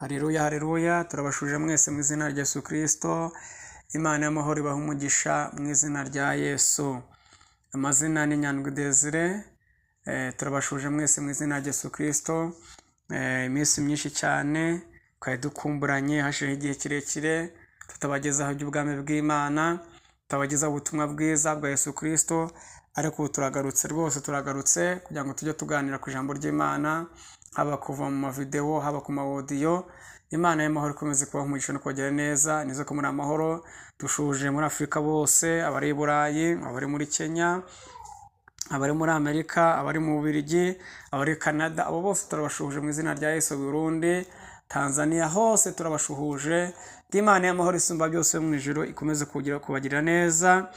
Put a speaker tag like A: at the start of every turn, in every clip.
A: Haleluya, haleluya, turabashuje mwese mu izina rya Yesu Kristo. Imana y'amahoro ibaha umugisha mu izina rya Yesu. Amazina ni Nyandwi Desire, turabashuje mwese mu izina rya Yesu Kristo. Iminsi myinshi cyane twari dukumburanye, hashizeho igihe kirekire tutabagezaho iby'ubwami bw'Imana, tutabagezaho ubutumwa bwiza bwa Yesu Kristo, ariko ubu turagarutse rwose, turagarutse kugira ngo tujye tuganira ku ijambo ry'Imana, haba kuva mu mavidewo, haba ku ma audio. Imana y'amahoro ikomeze kubaha umugisha no kubagirira neza. Nize ko muri amahoro. Dushuje muri Afurika bose, abari i Burayi, abari muri Kenya, abari muri Amerika, abari mu Bubiligi, abari Canada, abo bose turabashuhuje mu izina rya Yesu. Burundi, Tanzania, hose turabashuhuje. Imana y'amahoro isumba byose yo mu ijuru ikomeze kugira kubagirira neza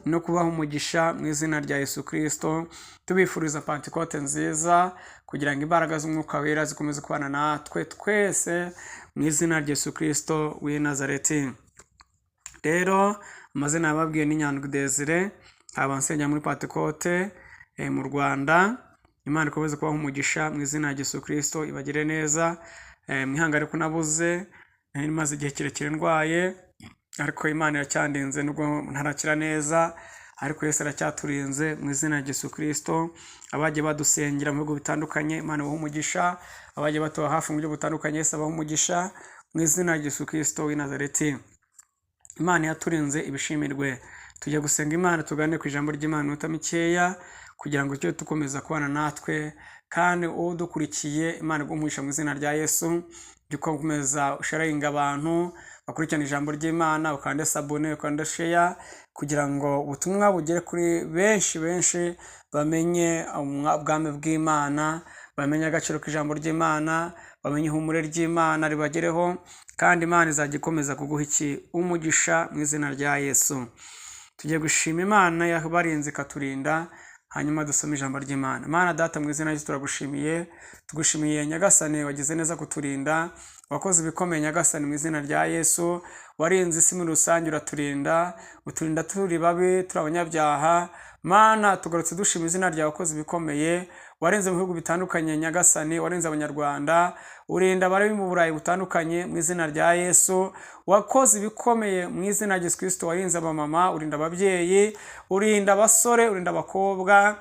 A: no kubaha umugisha mu izina rya Yesu Kristo. Tubifuriza Pantekote nziza kugira ngo imbaraga z'Umwuka Wera zikomeze kubana natwe twese mu izina rya Yesu Kristo w'i Nazareti. Rero amazina yababwiye ni Nyandwi Desire, nkaba nsengera muri Pantekote mu Rwanda. Imana ikomeze kubaha umugisha mu izina rya Yesu Kristo, ibagire neza. Mwihangane ko nabuze, nari maze igihe kirekire ndwaye, ariko Imana iracyandinze nubwo ntarakira neza, ariko Yesu aracyaturinze mu izina rya Yesu Kristo. Abagiye badusengera mu bihugu bitandukanye, Imana ibahe umugisha. Abagiye batuba hafi mu buryo butandukanye, Yesu abahe umugisha mu izina rya Yesu Kristo w'i Nazareti. Imana yaturinze ibishimirwe. Tujya gusenga Imana, tugane ku ijambo ry'Imana iminota mikeya kugira ngo tujye dukomeza kubana natwe, kandi uwo udukurikiye Imana iguhe umugisha mu izina rya Yesu. Jya ukomeza usharinga abantu bakurikirana ijambo ry'Imana, ukande s'abonner, ukande share, kugira ngo ubutumwa bugere kuri benshi benshi, bamenye ubwami bw'Imana, bamenye agaciro k'ijambo ry'Imana, bamenye ihumure ry'Imana ribagereho, kandi Imana izajya ikomeza kuguha iki? Umugisha mu izina rya Yesu. Tugiye gushima Imana yabarinze ikaturinda, hanyuma dusome ijambo ry'Imana. Mana Data, mu izina rye turagushimiye, tugushimiye Nyagasani wagize neza kuturinda, wakoze ibikomeye Nyagasani mu izina rya Yesu, warinze isi muri rusange uraturinda, uturinda turi babi, turi abanyabyaha. Mana, tugarutse dushima izina ryawe, wakoze ibikomeye, warenze mu bihugu bitandukanye Nyagasani, warenze Abanyarwanda, urinda abari mu Burayi butandukanye mu izina rya Yesu, wakoze ibikomeye mu izina rya Yesu Kristo, warinze abamama, urinda ababyeyi, urinda abasore, urinda abakobwa,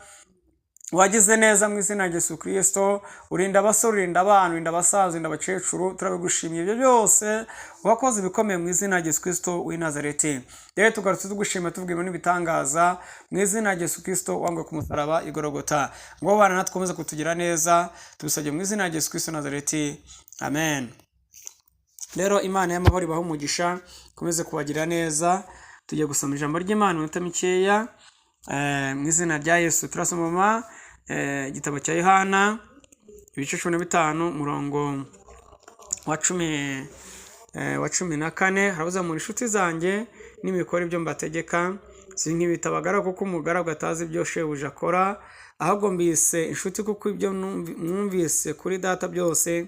A: wagize neza mu izina rya Yesu Kristo, urinda abasore, urinda abana, urinda abasaza, urinda abakecuru, turabigushimiye ibyo byose, wakoze ibikomeye mu izina rya Yesu Kristo w'i Nazareti. Rero tugarutse tugushima, tuvuga ibintu n'ibitangaza mu izina rya Yesu Kristo wangwe ku musaraba i Golgota. Ngo bana natwe ukomeze kutugira neza, tubisabye mu izina rya Yesu Kristo Nazareti. Amen. Rero Imana y'amahoro ibahe umugisha, ikomeze kubagira neza. Tugiye gusoma ijambo ry'Imana iminota mikeya mu izina rya Yesu. Turasoma igitabo cya Yohana ibice 15, umurongo wa 14. Haravuze: "Muri inshuti zanjye nimukora ibyo mbategeka. Sinkibita abagaragu kuko umugaragu atazi ibyo shebuja akora, ahubwo mbise inshuti kuko ibyo mwumvise kuri Data byose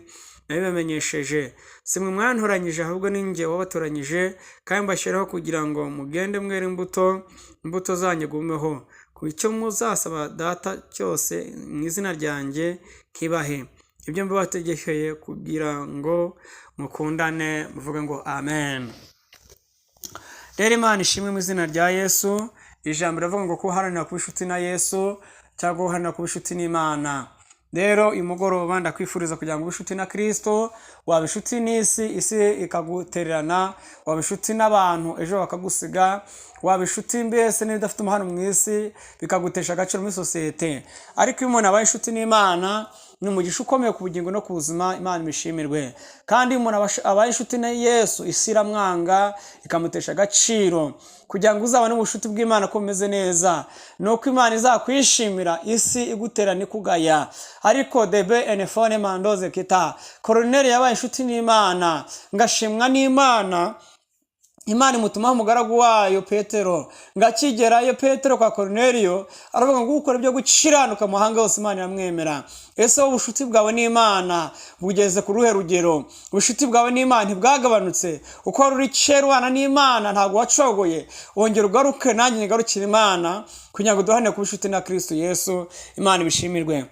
A: nabibamenyesheje. Si mwe mwantoranyije, ahubwo ni njye wabatoranyije, kandi mbashyiraho kugira ngo mugende mwere imbuto, imbuto zanyu gumeho, ku icyo muzasaba Data cyose mu izina ryanjye kibahe. Ibyo mbibategekeye kugira ngo mukundane." Muvuge ngo amen. Rero Imana ishimwe mu izina rya Yesu. Ijambo riravuga ngo kuharanira kuba inshuti na Yesu cyangwa guharanira kuba inshuti n'Imana. Rero uyu mugoroba ndakwifuriza kugira ngo ube inshuti na Kristo. Waba inshuti n'isi, isi ikagutererana; waba inshuti n'abantu, ejo bakagusiga; waba inshuti mbese niba udafite umuhano mu isi, bikagutesha agaciro muri sosiyete. Ariko iyo umuntu abaye inshuti n'Imana, ni umugisha ukomeye ku bugingo no ku buzima. Imana imishimirwe. Kandi iyo umuntu abaye inshuti na Yesu, isi iramwanga, ikamutesha agaciro. Kugira ngo uzabone ubucuti bw'Imana ko bumeze neza, ni uko Imana izakwishimira isi iguterana ikugaya. Ariko debe enefone mandoze kita Koroneri yabaye inshuti n'Imana, ngashimwa n'Imana. Imana imutumaho umugaragu wayo Petero, ngo akigerayo Petero kwa Koroneriyo, aravuga ngo ukora ibyo gukiranuka mu mahanga yose Imana iramwemera. Ese wowe ubucuti bwawe n'Imana bugeze ku ruhe rugero? Ubucuti bwawe n'Imana ntibwagabanutse? Uko wari uri kera ubana n'Imana, ntabwo wacogoye? Wongera ugaruke, nanjye ngarukire Imana, kugira ngo duhane kuba inshuti na Kristo Yesu. Imana ibishimirwe.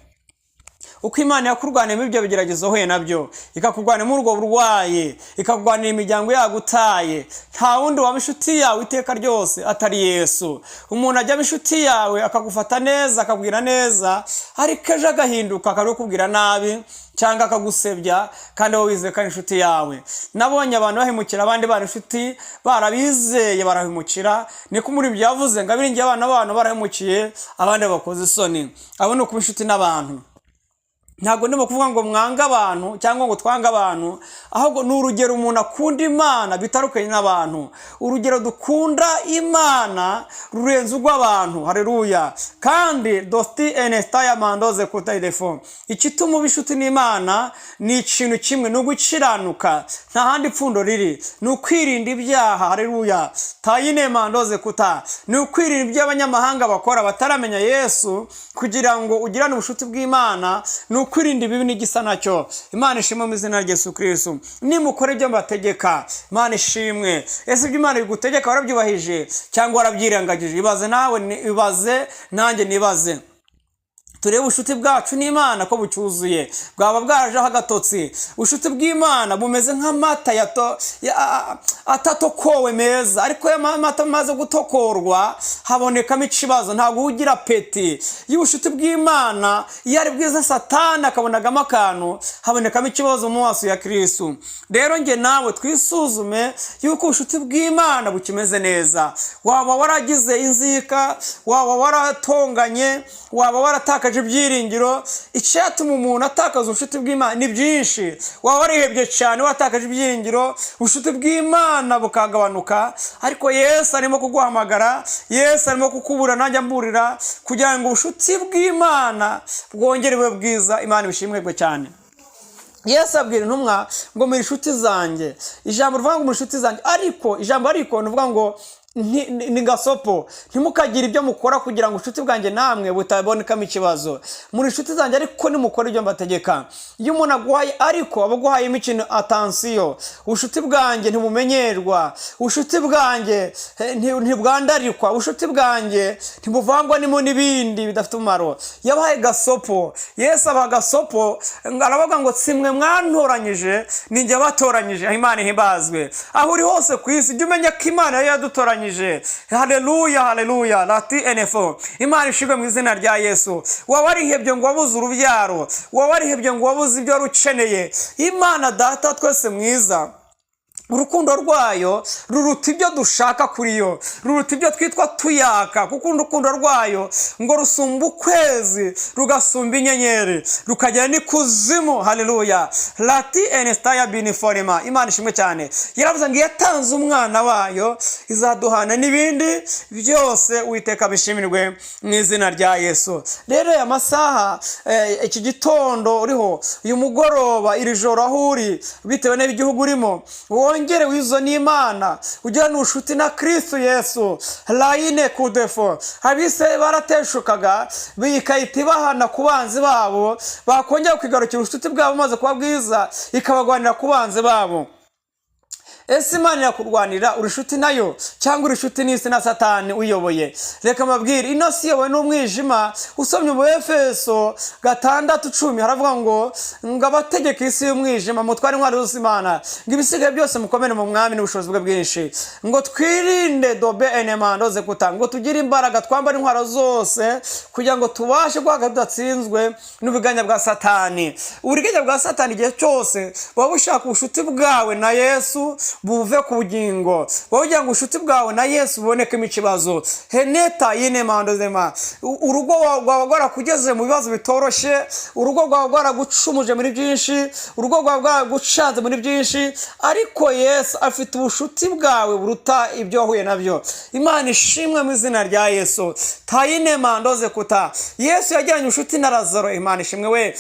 A: Uko Imana yakurwaniyemo ibyo bigeragezo uhuye nabyo, ikakurwanira urwo burwayi, ikakurwanira imiryango yagutaye. Nta wundi waba inshuti yawe iteka ryose atari Yesu. Umuntu ajya aba inshuti yawe, akagufata neza, akabwira neza, ariko ejo agahinduka, akabikubwira nabi cyangwa akagusebya, kandi wowe wizeye ko ari inshuti yawe. Nabonye abantu bahemukira abandi bana, inshuti barabizeye barahemukira. Niko muri ibyo yavuze ngo abiringiye abana b'abantu barahemukiye abandi, bakoze isoni. Abo ni ukuba inshuti n'abantu. Ntabwo ndimo kuvuga ngo mwange abantu cyangwa ngo twange abantu, ahubwo ni urugero umuntu akunda Imana bitandukanye n'abantu. Urugero dukunda Imana rurenze urw'abantu. Hareruya! Kandi dosti enesitaya mandoze kuta ilefo. Igituma uba inshuti n'Imana ni ikintu kimwe, ni ugukiranuka. Nta handi pfundo riri, ni ukwirinda ibyaha. Hareruya! Tayine mandoze kuta, ni ukwirinda ibyo abanyamahanga bakora bataramenya Yesu. Kugira ngo ugirane ubucuti bw'Imana ni ukwirinda ibibi n'igisa nacyo. Imana ishimwe mu izina rya Yesu Kirisitu. Nimukora ibyo mbategeka. Imana ishimwe. Ese ibyo Imana bigutegeka warabyubahije cyangwa warabyirengagije? Ibaze nawe, ibaze nanjye nibaze, turebe ubucuti bwacu n'Imana ko bucyuzuye, bwaba bwarajeho agatotsi. Ubucuti bw'Imana bumeze nk'amata atatokowe meza, ariko iyo amata amaze gutokorwa habonekamo ikibazo, ntabwo ugira appétit. Iyo ubucuti bw'Imana iyo ari bwiza, Satani akabonagamo akantu, habonekamo ikibazo mu maso ya Kirisitu. Rero njye nawe twisuzume yuko ubucuti bw'Imana bukimeze neza. Waba waragize inzika, waba waratonganye, waba waratakaje ibyiringiro. Icyatuma umuntu atakaza ubucuti bw'Imana ni byinshi. Waba warihebye cyane, watakaje ibyiringiro, ubucuti bw'Imana bukagabanuka. Ariko Yesu arimo kuguhamagara, Yesu arimo kukubura nanjye amburira, kugira ngo ubucuti bw'Imana bwongere bube bwiza. Imana ibishimwe cyane. Yesu abwira intumwa ngo muri inshuti zanjye. Ijambo rivuga ngo muri inshuti zanjye, ariko ijambo ariko ni ukuvuga ngo ni gasopo. Ntimukagire ibyo mukora kugira ngo ubucuti bwanjye namwe butabonekamo ikibazo. Muri inshuti zanjye ariko nimukora ibyo mbategeka. Iyo umuntu aguhaye ariko, aba aguhayemo ikintu. Attention, ubucuti bwanjye ntibumenyerwa, ubucuti bwanjye ntibwandarikwa, ubucuti bwanjye ntibuvangwa nimo n'ibindi bidafite umumaro. Yabahaye gasopo. Yesu abaha gasopo, aravuga ngo simwe mwantoranyije, ni njye wabatoranyije. Aho Imana ihimbazwe. Aho uri hose ku isi, jya umenya ko Imana yari yadutoranyije. Haleluya, haleluya! Lati enefo. Imana ishimwe mu izina rya Yesu. Waba warihebye ngo wabuze urubyaro, waba warihebye ngo wabuze ibyo wari ukeneye, Imana Data wa twese mwiza, urukundo rwayo ruruta ibyo dushaka kuri yo, ruruta ibyo twitwa tuyaka, kuko urukundo rwayo ngo rusumba ukwezi, rugasumba inyenyeri, rukagera n'ikuzimu. Haleluya! Lati enesitaya biniforema. Imana ishimwe cyane. Yaravuze ngo yatanze umwana wayo, izaduhana n'ibindi byose. Uwiteka bishimirwe mu izina rya Yesu. Rero aya masaha, iki gitondo uriho, uyu mugoroba, iri joro aho uri, bitewe n'igihugu urimo, wongere wizo n'Imana, ugirane ubucuti na Kristo Yesu. Layine kudefo. Abise barateshukaga, bikahita ibahana ku banzi babo, bakongera kwigarukira ubucuti bwabo bumaze kuba bwiza, ikabagwanira ku banzi babo. Ese Imana irakurwanira? Uri inshuti nayo cyangwa uri inshuti n'isi na Satani uyoboye? Reka mbabwire, ino si iyobowe n'umwijima. Usomye mu Efeso 6:10, haravuga ngo abategeka isi y'umwijima, mutware intwaro zose Imana, ngo ibisigaye byose mukomere mu Mwami n'ubushobozi bwe bwinshi, ngo twirinde dobe enemando zekuta, ngo tugire imbaraga, twambare intwaro zose kugira ngo tubashe guhaga tudatsinzwe n'uburiganya bwa Satani. Uburiganya bwa Satani igihe cyose buba bushaka ubucuti bwawe na Yesu buve ku bugingo, buba bugira ngo ubucuti bwawe na Yesu bubonekemo ikibazo. Heneta yinemando zema. Urugo rwawe rwarakugeze mu bibazo bitoroshye, urugo rwawe rwaragucumuje muri byinshi, urugo rwawe rwaragucanze muri byinshi, ariko Yesu afite ubucuti bwawe buruta ibyo wahuye nabyo. Imana ishimwe mu izina rya Yesu. Tayine mandoze kuta. Yesu yagiranye ubucuti na Lazaro. Imana ishimwe we.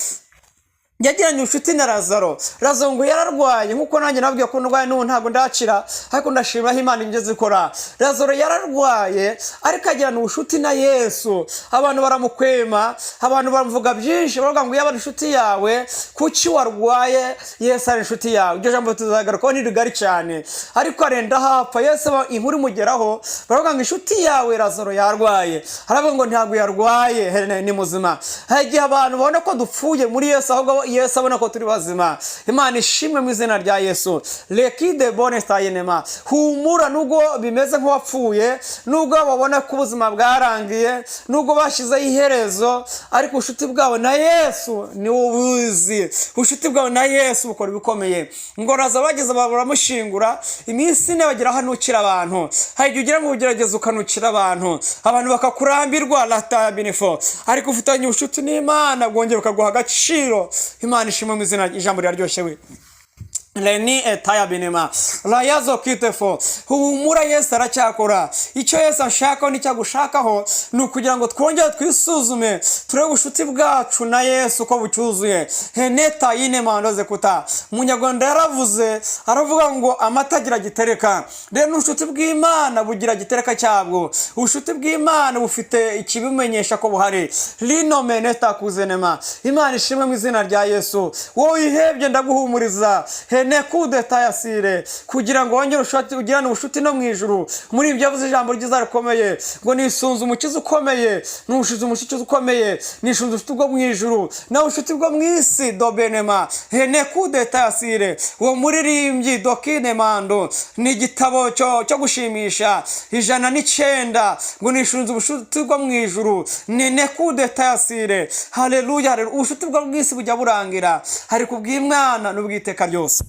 A: Yagiranye ubucuti na Lazaro. Lazaro ngo yararwaye, nk'uko nanjye nababwiye ko ndwaye, n'ubu ntabwo ndakira, ariko ndashima aho Imana igeze ikora. Lazaro yararwaye, ariko agirana ubucuti na Yesu. Abantu baramukwema, abantu bamuvuga byinshi, baravuga ngo: "Yaba ari inshuti yawe, kuki warwaye?" Yesu ari inshuti yawe, iryo jambo tuzagarukaho, ni rigari cyane. Ariko arenda hapfa, Yesu inkuru imugeraho, baravuga ngo: "Inshuti yawe Lazaro yarwaye." Aravuga ngo: "Ntabwo yarwaye, ni muzima." Hari igihe abantu babona ko dupfuye muri Yesu, ahubwo Yesu abona ko turi bazima. Imana ishimwe mu izina rya Yesu. Rekide bone stayinema. Humura, nubwo bimeze nk'uwapfuye, nubwo babona ko ubuzima bwarangiye, nubwo bashyizeho iherezo, ariko ubucuti bwabo na Yesu ni ubuzi. Ubucuti bwabo na Yesu bukora ibikomeye. Ngo raza bageze baramushingura, iminsi 4 bagera hanukira abantu. Hari igihe ugera mu bugerageza ukanukira abantu, abantu bakakurambirwa latabinifo, ariko ufitanye ubucuti n'Imana bwongera bukaguha agaciro. Imana ishimwe mu izina. Ijambo riraryoshye we. Leni etaya binema rayazo kitefo. Humura, Yesu aracyakora. Icyo Yesu ashakaho n'icyo agushakaho ni ukugira ngo twongere twisuzume, turebe ubucuti bwacu na Yesu ko bucyuzuye. Heneta yine mandoze kuta. Umunyarwanda yaravuze, aravuga ngo: "Amata agira gitereka." Rero n'ubucuti bw'Imana bugira gitereka cyabwo. Ubucuti bw'Imana bufite ikibimenyesha ko buhari. Lino meneta kuzenema. Imana ishimwe mu izina rya Yesu. Wowe wihebye, ndaguhumuriza hene tayasire, kugira ngo wongere ugirane ubucuti no mu ijuru. Muri ibyo yavuze ijambo ryiza rikomeye ngo: "Nisunze umukiza ukomeye, nushize umukiza ukomeye, nisunze ubucuti bwo mu ijuru, nawe ubucuti bwo mu isi dobenema hene tayasire." Uwo muririmbyi dokine mando ni igitabo cyo gushimisha 109 ngo: "Nisunze ubucuti bwo mu ijuru ni nekude tayasire." Haleluya! Ubucuti bwo mu isi bujya burangira, ariko ubw'Imwana n'ubwiteka ryose.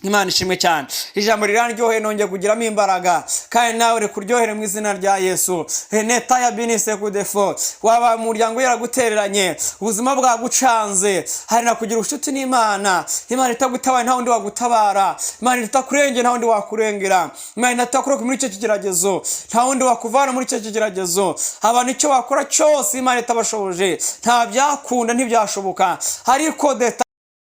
A: Imana ishimwe cyane. Ijambo riraryoheye, nongeye kugiramo imbaraga, kandi nawe rikuryohere mu izina rya Yesu. Neta ya binise kudefo. Waba mu muryango yaragutereranye, ubuzima bwagucanze, hari na kugira ubucuti n'Imana. Imana itagutabaye, nta wundi wagutabara. Imana itakurengera, nta wundi wakurengera. Imana itakuroka muri icyo kigeragezo, nta wundi wakuvana muri icyo kigeragezo. Abantu icyo bakora cyose, Imana itabashoboje, nta byakunda, ntibyashoboka. Ariko deta.